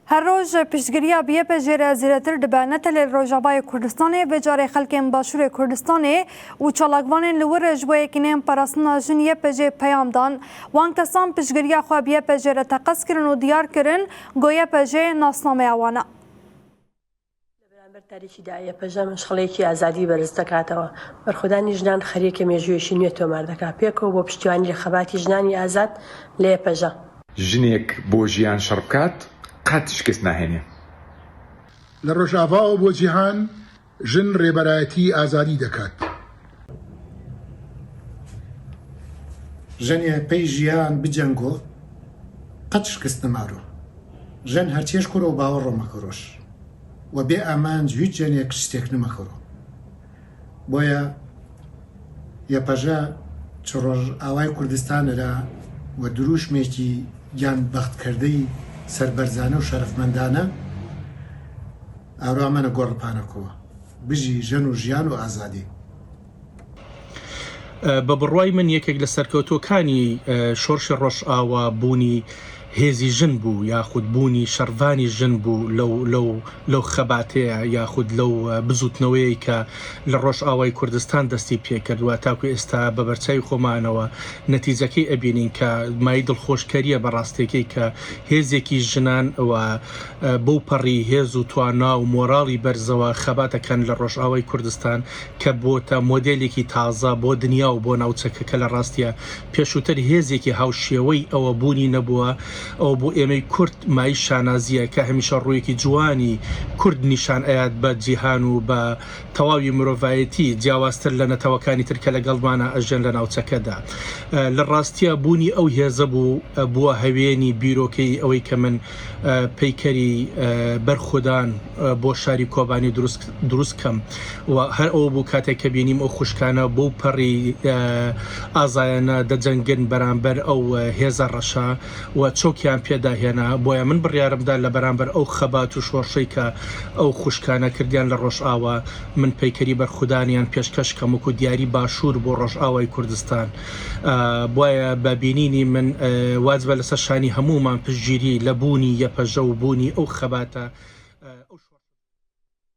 Her roj piştgiriya bi YPJ'ê re zêdetir dibe ne tenê li Rojavayê Kurdistanê vê carê xelkên Başûrê Kurdistanê û çalakvanên li wir ji bo Yekîneyên Parastina Jin YPJ'ê peyam dan. Wan kesan piştgiriya xwe bi YPJ'ê re teqez kirin û diyar kirin ku YPJ nasnameya wan e. لە بەرامبەر تاریکیدا یەپەژە مەشخەڵێکی ئازادی بەرز دەکاتەوە. بەرخۆدانی ژنان خەریکە مێژوویەکی نوێ تۆمار دەکات. پێکەوە بۆ پشتیوانی لە خەباتی ژنانی ئازاد لە یەپەژە. ژنێک بۆ ژیان شەڕ بکات قەت شکست ناهێنێ. لە ڕۆژاڤاوە بۆ جیهان، ژن ڕێبەرایەتی ئازادی دەکات. ژەنێ پەی ژیان بجەنگۆ قەت شکست نەمارۆ ژەن هەرچێش کورۆ باوەڕۆ مەکەرۆش وە بێ ئامانج هیچ ژەنێک شتێک نمەکەرۆ بۆیە یەپەژە چ ڕۆژئاوای کوردستانەرا وە دروشمێکی گیان بەختکردەی سەربەرزانە و شەرەفمەندانە ئارامەنە گۆڕەپانەکۆ بژی ژەن و ژیان و ئازادی. بە بڕوای من یەکێک لە سەرکەوتووەکانی شۆرشی ڕۆژئاوا بوونی هێزی ژن بوو یاخود بوونی شەڕڤانی ژن بوو لەو لەو لەو خەباتەیە یاخود لەو بزووتنەوەیەی کە لە ڕۆژئاوای کوردستان دەستی پێکرد و تاکو ئێستا بە بەرچاوی خۆمانەوە نەتیجەکەی ئەبینین کە مایەی دڵخۆشکەریە بە ڕاستیەکەی کە هێزێکی ژنان و بەو پەڕی هێز و توانا و مۆراڵی بەرزەوە خەبات ئەکەن لە ڕۆژئاوای کوردستان کە بۆتە مۆدێلێکی تازە بۆ دنیا و بۆ ناوچەکە کە لە ڕاستیا پێشووتر هێزێکی هاوشێوەی ئەوە بوونی نەبووە ئەوە بۆ ئێمەی کورد مایەی شانازیە کە هەمیشە ڕوویەکی جوانی کورد نیشان ئەیات بە جیهان و بە تەواوی مرۆڤایەتی جیاوازتر لە نەتەوەکانی تر کە لەگەڵمانا ئەژێن لە ناوچەکەدا. لە ڕاستیا بوونی ئەو هێزە بوو بووە هەوێنی بیرۆکەی ئەوەی کە من پەیکەری بەرخودان بۆ شاری کۆبانی دروست دروست کەم و هەر ئەوە بوو کاتێک کە بینیم ئەو خوشکانە بەو پەڕی ئازایانە دەجەنگن بەرامبەر ئەو هێزە ڕەشە و چۆکیان پێدا هێنا، بۆیە من بڕیارم دا لە بەرامبەر ئەو خەبات و شۆڕشەی کە ئەو خوشکانە کردیان لە ڕۆژئاوا، من پەیکەری بەرخودانیان پێشکەش کەم وەکو دیاری باشوور بۆ ڕۆژئاوای کوردستان. بۆیە بە بینینی من واجبە لەسەر شانی هەموومان پشتگیری لە بوونی یەپەژە و بوونی ئەو خەباتە.